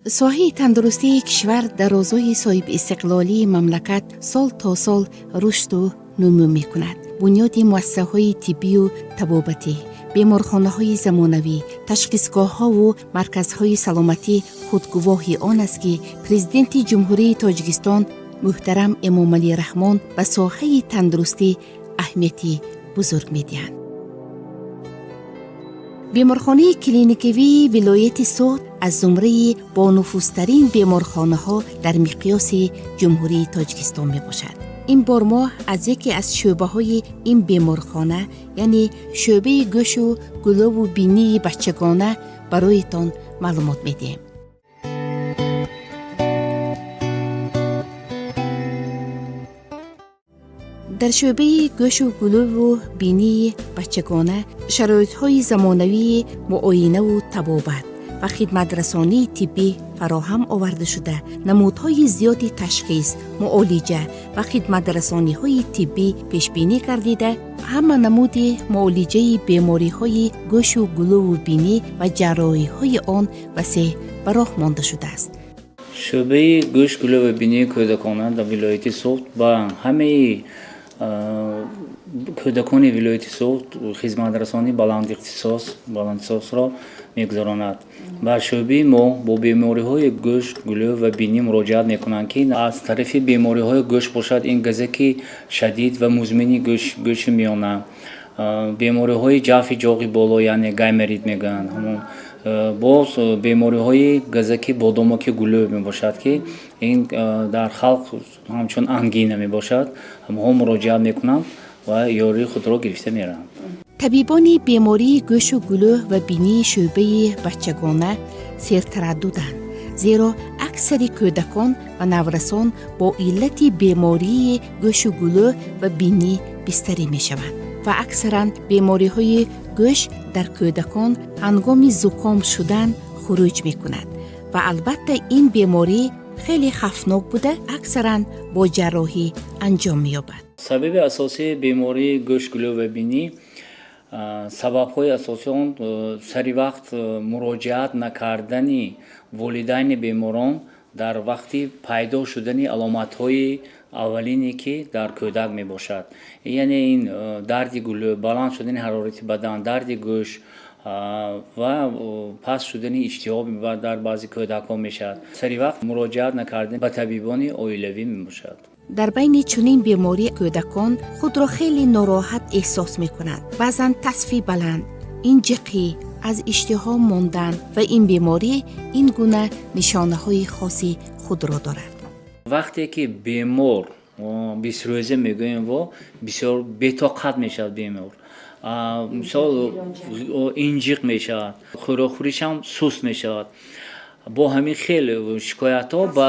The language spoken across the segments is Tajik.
Соҳаи тандурустии кишвар дар рӯзҳои соҳибистиқлолии мамлакат сол то сол рушду нумӯ мекунад. Бунёди муассисаҳои тиббию табобатӣ, беморхонаҳои замонавӣ, ташхисгоҳҳову марказҳои саломатӣ худгувоҳи он аст, ки Президенти Ҷумҳурии Тоҷикистон муҳтарам Эмомалӣ Раҳмон ба соҳаи тандурустӣ аҳамияти бузург медиҳанд. Беморхонаи клиникавии вилояти Суғд аз зумраи бонуфузтарин беморхонаҳо дар миқёси Ҷумҳурии Тоҷикистон мебошад. Ин бор мо аз яке аз шӯъбаҳои ин беморхона, яъне шӯъбаи гӯшу гулӯву бинии бачагона, бароятон маълумот медиҳем. Дар шӯъбаи гӯшу гулӯву бинии бачагона шароитҳои замонавии муоинаву табобат ва хидматрасонии тиббӣ фароҳам оварда шуда, намудҳои зиёди ташхис, муолиҷа ва хидматрасониҳои тиббӣ пешбинӣ гардида, ҳама намуди муолиҷаи бемориҳои гӯшу гулӯву бинӣ ва ҷарроҳиҳои он васеъ ба роҳ монда шудааст. Шӯъбаи гӯш, гулӯ ва бинии кӯдакона дар вилояти Суғд ба ҳамаи кӯдакони вилояти Суғд хизматрасонии баландихтисосро мегузаронад. Ба шӯъбаи мо бо бемориҳои гӯш, гулӯ ва бинӣ муроҷиат мекунанд, ки аз тарафи бемориҳои гӯш бошад, ин газаки шадид ва музмини гӯши миёна, бемориҳои ҷафи ҷоғи боло, яъне гайморит мегӯянд, ҳамон боз бемориҳои газаки бодомаки гулӯ мебошад, ки ин дар халқ ҳамчун ангина мебошад, ҳамонҳо муроҷиат мекунанд ва ёрии худро гирифта мераванд. Табибони бемории гӯшу гулӯ ва бинии шӯъбаи бачагона сертараддуданд, зеро аксари кӯдакон ва наврасон бо иллати бемории гӯшу гулӯ ва бинӣ бистарӣ мешаванд ва аксаран бемориҳои гӯш дар кӯдакон ҳангоми зуком шудан хуруҷ мекунад ва албатта ин беморӣ хеле хавфнок буда, аксаран бо ҷарроҳӣ анҷом меёбад. Сабаби асосии бемории гӯш, гулӯ ва бинӣ, сабабҳои асосии он сари вақт муроҷиат накардани волидайни беморон дар вақти пайдо шудани аломатҳои аввалине, ки дар кӯдак мебошад, яъне ин дарди гулӯ, баланд шудани ҳарорати бадан, дарди гӯш ва паст шудани иштиҳо дар баъзе кӯдакҳо мешавад. Сари вақт муроҷиат накардан ба табибони оилавӣ мебошад. Дар байни чунин беморӣ кӯдакон худро хеле нороҳат эҳсос мекунанд. Баъзан тасфи баланд, инҷиқӣ, аз иштиҳо мондан ва ин беморӣ ин гуна нишонаҳои хоси худро дорад. Вақте ки бемор 20 рӯза мегӯем, во бисёр бетоқат мешавад бемор, мисол, инҷиқ мешавад, хӯрокхӯришам суст мешавад, бо ҳамин хел шикоятҳо ба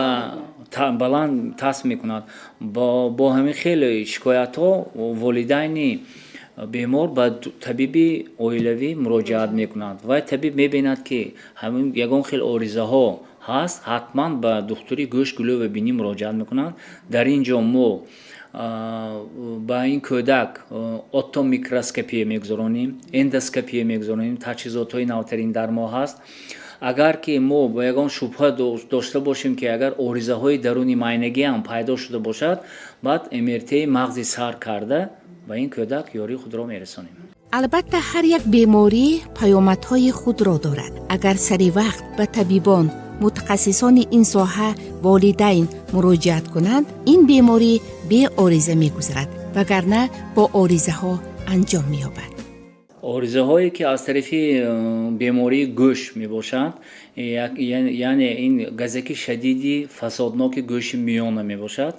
баланд тасф мекунад. Бо ҳамин хел шикоятҳо волидайни бемор ба табиби оилавӣ муроҷиат мекунанд ва табиб мебинад, ки ҳамин ягон хел оризаҳо ҳаст, ҳатман ба духтури гӯш, гулӯ ва бинӣ муроҷиат мекунанд. Дар ин ҷо мо ба ин кӯдак отомикроскопия мегузаронем, эндоскопия мегузаронем, таҷҳизотҳои навтарин дар мо ҳаст. Агар ки мо ба ягон шубҳа дошта бошем, ки агар оризаҳои даруни майнагиам пайдо шуда бошад, баъд МРТи мағзи сар карда, ба ин кӯдак ёрии худро мерасонем. Албатта, ҳар як беморӣ паёмадҳои худро дорад. Агар сари вақт ба табибон, мутахассисони ин соҳа волидайн муроҷиат кунанд, ин беморӣ беориза мегузарад, вагарна бо оризаҳо анҷом меёбад. Оризаҳое, ки аз тарафи бемории гӯш мебошанд, яъне ин газаки шадиди фасодноки гӯши миёна мебошад.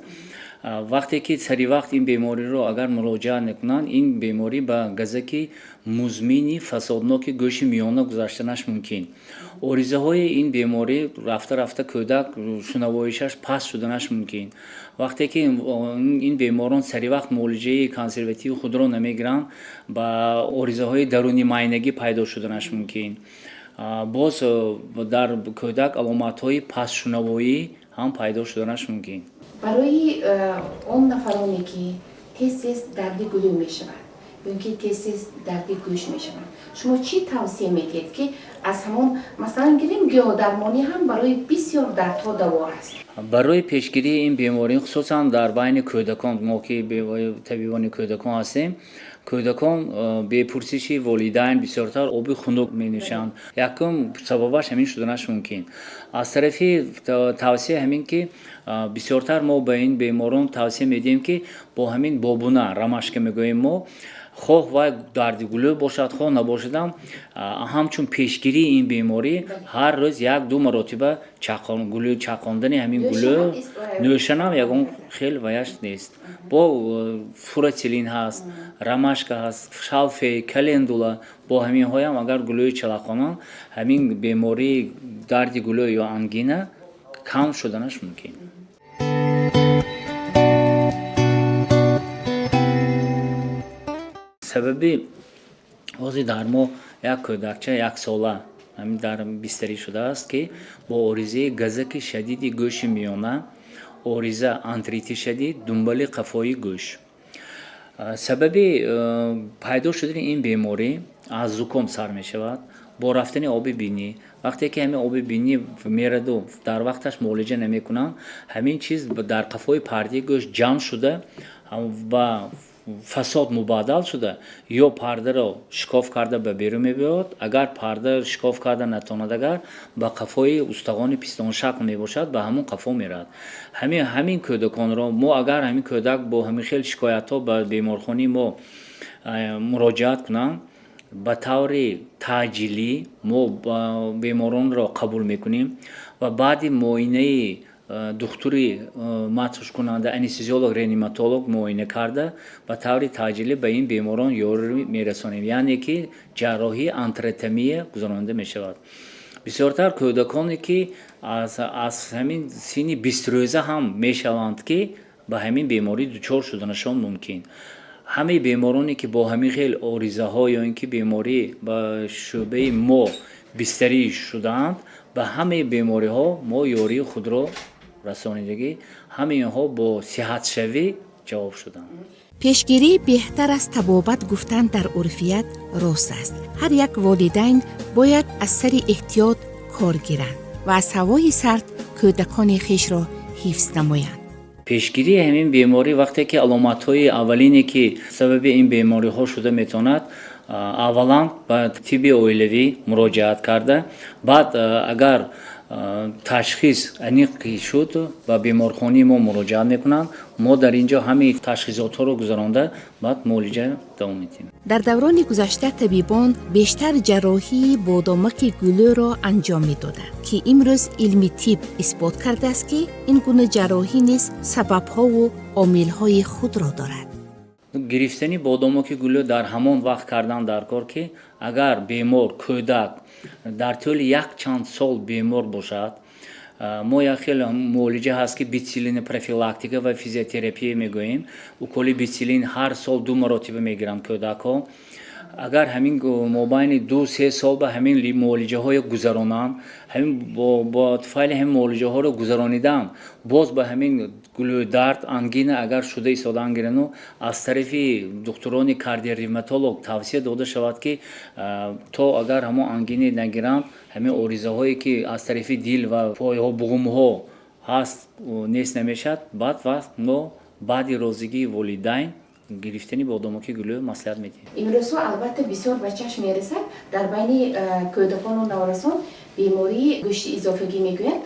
Вақте ки сари вақт ин бемориро агар муроҷиат накунанд, ин беморӣ ба газаки музмини фасодноки гӯши миёна гузаштанаш мумкин. Оризаҳои ин беморӣ рафта рафта кӯдак шунавоишаш паст шуданаш мумкин. Вақте ки ин беморон сари вақт муолиҷаи консервативии худро намегиранд, ба оризаҳои даруни майнагӣ пайдо шуданаш мумкин. Боз дар кӯдак аломатҳои пастшунавоӣ ҳам пайдо шуданаш мумкин. Барои он нафароне, ки тез тез дарди гулӯ мешавад. Ё ки тез-тез дарди гӯш мешаванд. Шумо чӣ тавсия медиҳед, ки аз ҳамон, масалан, гирем, гиёҳдармонӣ ҳам барои бисёр дардҳо даво аст? Барои пешгирии ин беморӣ, хусусан дар байни кӯдакон, мо ки табибони кӯдакон ҳастем, кӯдакон бепурсиши волидайн бисёртар оби хунук менӯшанд. Якум сабабаш ҳамин шуданаш мумкин. Аз тарафи тавсия ҳамин ки бисёртар мо ба ин беморон тавсия медиҳем, ки бо ҳамин бобуна, ромашка мегӯем мо, хоҳ вай дарди гулӯ бошад, хоҳ набошадам, ҳамчун пешгирии ин беморӣ ҳар рӯз як-ду маротиба гулӯ чақондани ҳамин гулӯ нӯшанам, ягон хел ваяш нест. Бо фурацилин ҳаст, ромашка ҳаст, шалфей, календула, бо ҳаминҳоям агар гулӯи чалақонанд, ҳамин бемории дарди гулӯ ё ангина кам шуданаш мумкин. Сабаби ҳозир дар мо як кӯдакча яксола ҳамин дар бистарӣ шудааст, ки бо оризаи газаки шадиди гӯши миёна, ориза антрити шадид, думбали қафои гӯш. Сабаби пайдо шудани ин беморӣ аз зуком сар мешавад, бо рафтани оби бинӣ. Вақте ки ҳамин оби бинӣ мераду дар вақташ муолиҷа намекунанд, ҳамин чиз дар қафои пардаи гӯш ҷамъ шуда, ба фасод мубаддал шуда, ё пардаро шикоф карда ба берун мебиёяд. Агар парда шикоф карда натавонад, агар ба қафои устағони пистоншакл мебошад, ба ҳамон қафо меравад. Ҳамин кӯдаконро мо, агар ҳамин кӯдак бо ҳамин хел шикоятҳо ба беморхонаи мо муроҷиат кунанд, ба таври таъҷилӣ мо беморонро қабул мекунем ва баъди муоинаи духтури матушкунанда, анестезиолог, реаниматолог муоина карда, ба таври таъҷилӣ ба ин беморон ёрӣ мерасонем, яъне ки ҷарроҳии антротомия гузаронида мешавад. Бисёртар кӯдаконе ки аз ҳамин синни 20 рӯза ҳам мешаванд, ки ба ҳамин беморӣ дучор шуданашон мумкин. Ҳамаи бемороне ки бо ҳамин хел оризаҳо ё ин ки беморӣ ба шӯъбаи мо бистарӣ шудаанд, ба ҳамаи бемориҳо мо ёрии худро расонидагӣ, ҳамаи инҳо бо сиҳатшавӣ ҷавоб шуданд. Пешгирӣ беҳтар аз табобат гуфтан дар урфият рост аст. Ҳар як волидайн бояд аз сари эҳтиёт кор гиранд ва аз ҳавои сард кӯдакони хешро ҳифз намоянд. Пешгирии ҳамин беморӣ, вақте ки аломатҳои аввалине ки сабаби ин бемориҳо шуда метавонад, аввалан ба тибби оилавӣ муроҷиат карда, баъд агар ташхис аниқ шуд, ба беморхонаи мо муроҷиат мекунанд. Мо дар ин ҷо ҳамаи ташхисотҳоро гузаронда, баъд муолиҷа давом медиҳем. Дар даврони гузашта табибон бештар ҷарроҳии бодомаки гулӯро анҷом медоданд, ки имрӯз илми тиб исбот кардааст, ки ин гуна ҷарроҳӣ низ сабабҳову омилҳои худро дорад. Гирифтани бодомаки гулӯ дар ҳамон вақт кардан дар кор, ки агар бемор кӯдак дар тӯли як чанд сол бемор бошад, мо як хел муолиҷа ҳаст, ки бициллини профилактика ва физиотерапия мегӯем. Уколи бициллин ҳар сол ду маротиба мегиранд кӯдакҳо. Агар ҳамин мобайни 2-3 сол ба ҳамин муолиҷаҳое гузаронанд, ҳамин бо туфайли ҳамин муолиҷаҳоро гузаронидан, боз ба ҳамин гулӯдард, ангина агар шуда истодан гирану, аз тарафи духтурони кардиоревматолог тавсия дода шавад, ки то агар ҳамон ангине нагиранд, ҳамин оризаҳое ки аз тарафи дил ва пойҳо, буғумҳо ҳаст, нест намешавад. Баъд вақт мо баъди розигии волидайн гирифтани бодомаки гулӯ маслиҳат медиҳем. Имрӯзҳо албатта бисёр ба чашм мерасад дар байни кӯдакону наврасон бемории гӯшти изофагӣ мегӯянд.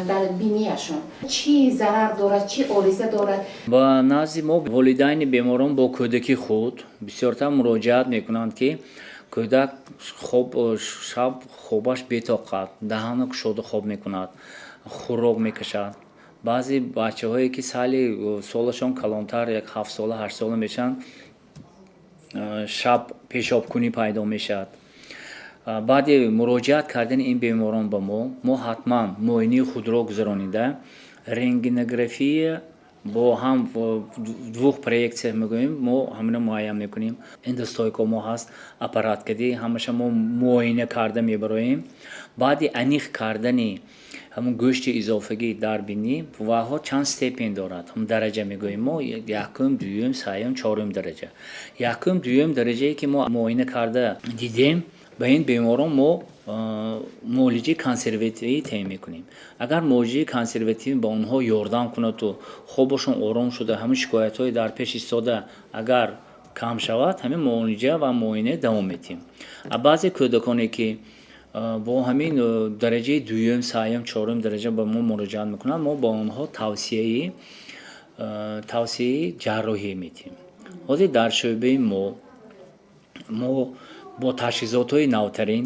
Дар бинияшон чӣ зарар дорад, чӣ ориза дорад? Ба назди мо волидайни беморон бо кӯдаки худ бисёртар муроҷиат мекунанд, ки кӯдак хоб, шаб хобаш бетоқат, даҳану кушода хоб мекунад, хӯрок мекашад. Баъзе бачаҳое ки сали солашон калонтар, як 7 сола, 8 сола мешаванд, шаб пешобкунӣ пайдо мешавад. Баъди муроҷиат кардани ин беморон ба мо, мо ҳатман муоинаи худро гузаронида, рентгенография бо ҳам двух проекция мегӯем, мо ҳамина муайян мекунем. Эндостойка мо ҳаст, аппарат кади ҳамаша мо муоина карда мебароем. Баъди аниқ кардани Ҳамун гӯшти изофагӣ дар бинӣ ваҳо чанд степень дорад, ҳамун дараҷа мегӯем мо: якум, дуюм, сеюм, чорум дараҷа. Якум, дуюм дараҷае ки мо муоина карда дидем, ба ин беморон мо муолиҷаи консервативӣ таъин мекунем. Агар муолиҷаи консервативӣ ба онҳо ёрдам кунаду хобашон ором шуда, ҳамун шикоятҳои дар пеш истода агар кам шавад, ҳамин муолиҷа ва муоина давом медиҳем. А баъзе кӯдаконе ки бо ҳамин дараҷаи дуюм, сеюм, чорум дараҷа ба мо муроҷиат мекунанд, мо ба онҳо тавсияи ҷарроҳӣ медиҳем. Ҳозир дар шӯъбаи мо бо таҷҳизотҳои навтарин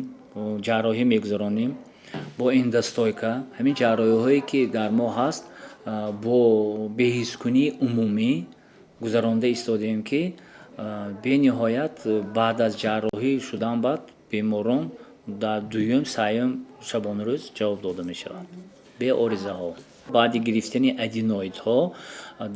ҷарроҳӣ мегузаронем, бо эндостойка. Ҳамин ҷарроҳиҳое ки дар мо ҳаст, бо беҳискунии умумӣ гузаронда истодаем, ки бениҳоят баъд аз ҷарроҳӣ шудан баъд беморон дар дуюм, сеюм шабонарӯз ҷавоб дода мешавад беоризаҳо. Баъди гирифтани аденоидҳо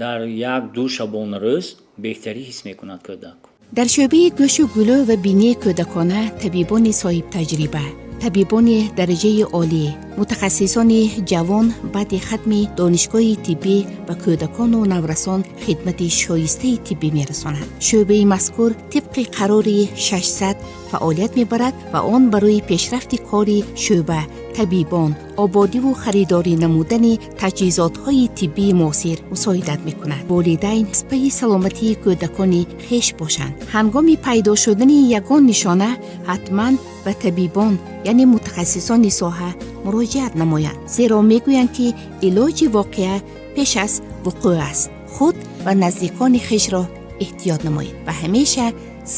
дар 1-2 шабонарӯз беҳтарӣ ҳис мекунад кӯдак. Дар шӯъбаи гӯшу гулӯ ва бинии кӯдакона табибони соҳибтаҷриба, табибони дараҷаи олӣ, мутахассисони ҷавон баъди хатми донишгоҳи тиббӣ ба кӯдакону наврасон хидмати шоистаи тиббӣ мерасонад. Шӯъбаи мазкур тибқи қарори 600 фаъолият мебарад ва он барои пешрафти кори шӯъба, табибон, ободиву харидорӣ намудани таҷҳизотҳои тиббии муосир мусоидат мекунад. Волидайн аз пайи саломатии кӯдакони хеш бошанд. Ҳангоми пайдо шудани ягон нишона ҳатман ба табибон, яъне мутахассисони соҳа муроҷиат намоянд, зеро мегӯянд, ки илоҷи воқеа пеш аз вуқӯъ аст. Худ ва наздикони хешро эҳтиёт намоед ва ҳамеша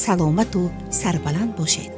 саломату сарбаланд бошед.